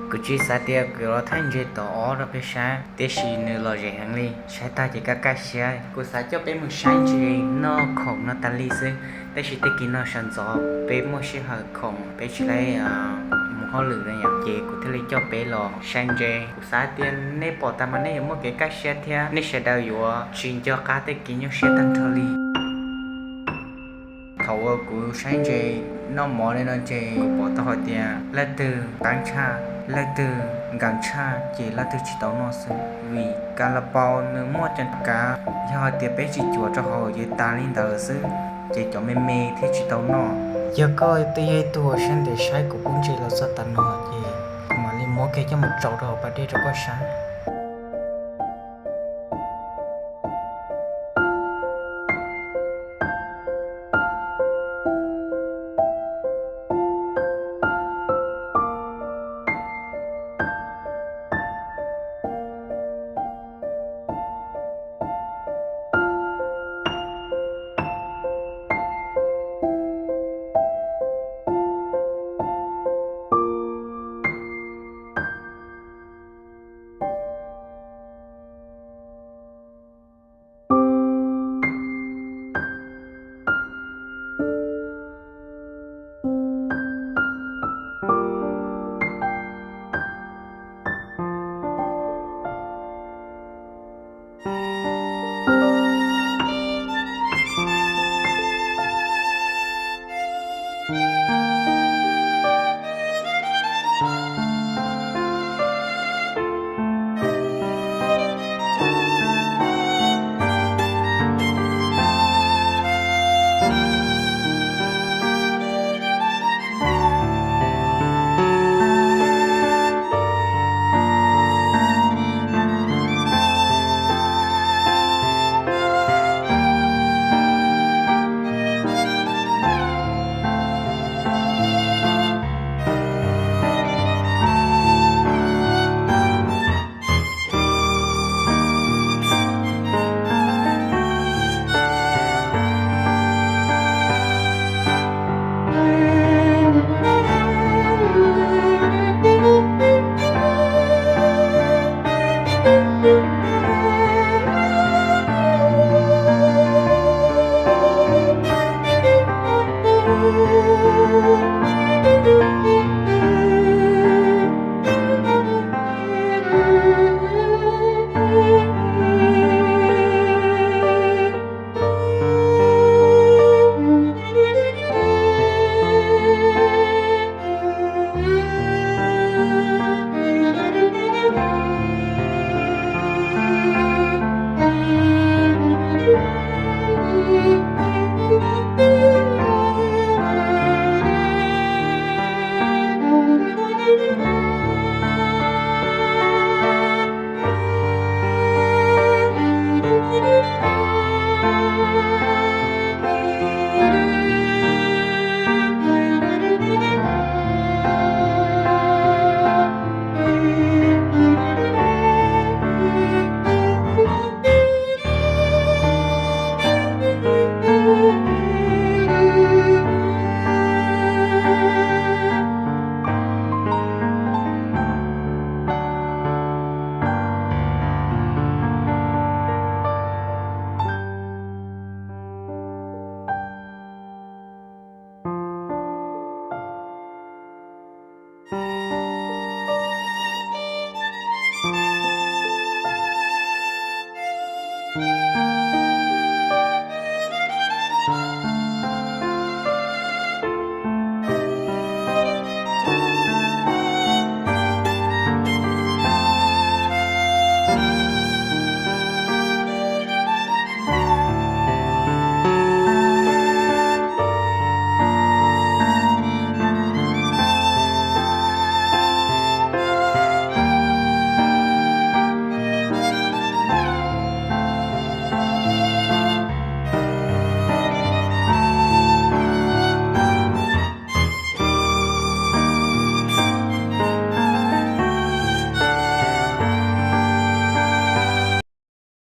Kuv tsis xav tias kuv los thaij ntses tom ob rau peb saib, tiam sis nws lom zem heev li. Saib tag ces kaj kaj siab. Kuv xav coj peb mus saib ntses noj khoom no tas li xwb, tab sis tej kis no sawv ntxov peb muaj sij hawm khoom, peb tsis laib mus hauj lwm no yom, ces kuv thiaj li coj peb los saib ntses. Kuv xav tias nej pom tas mas nej yuav muaj kev kaj siab thiab nej sawv daws yuav tsis nco qab tej kev nyuaj siab tag nrho li. Thaum uas kuv saib ntses noj mov li no ces kuv pom tau hais tias leej twg qab tshaj, leej twg nkees tshaj ces leej twg tsis tau noj xwb, vim kas las paus nws muaj cov kav, yog hais tias peb tsis cuam rau hauv ces tas li ntawd xwb, ces cov me me thiaj tsis tau noj. Yog koj twb yog ib tug uas siab ntev saib kuv pub ntses los txog tav no ces kuv mam li muab kiag coj mus tsau rau hauv pas dej rau koj saib.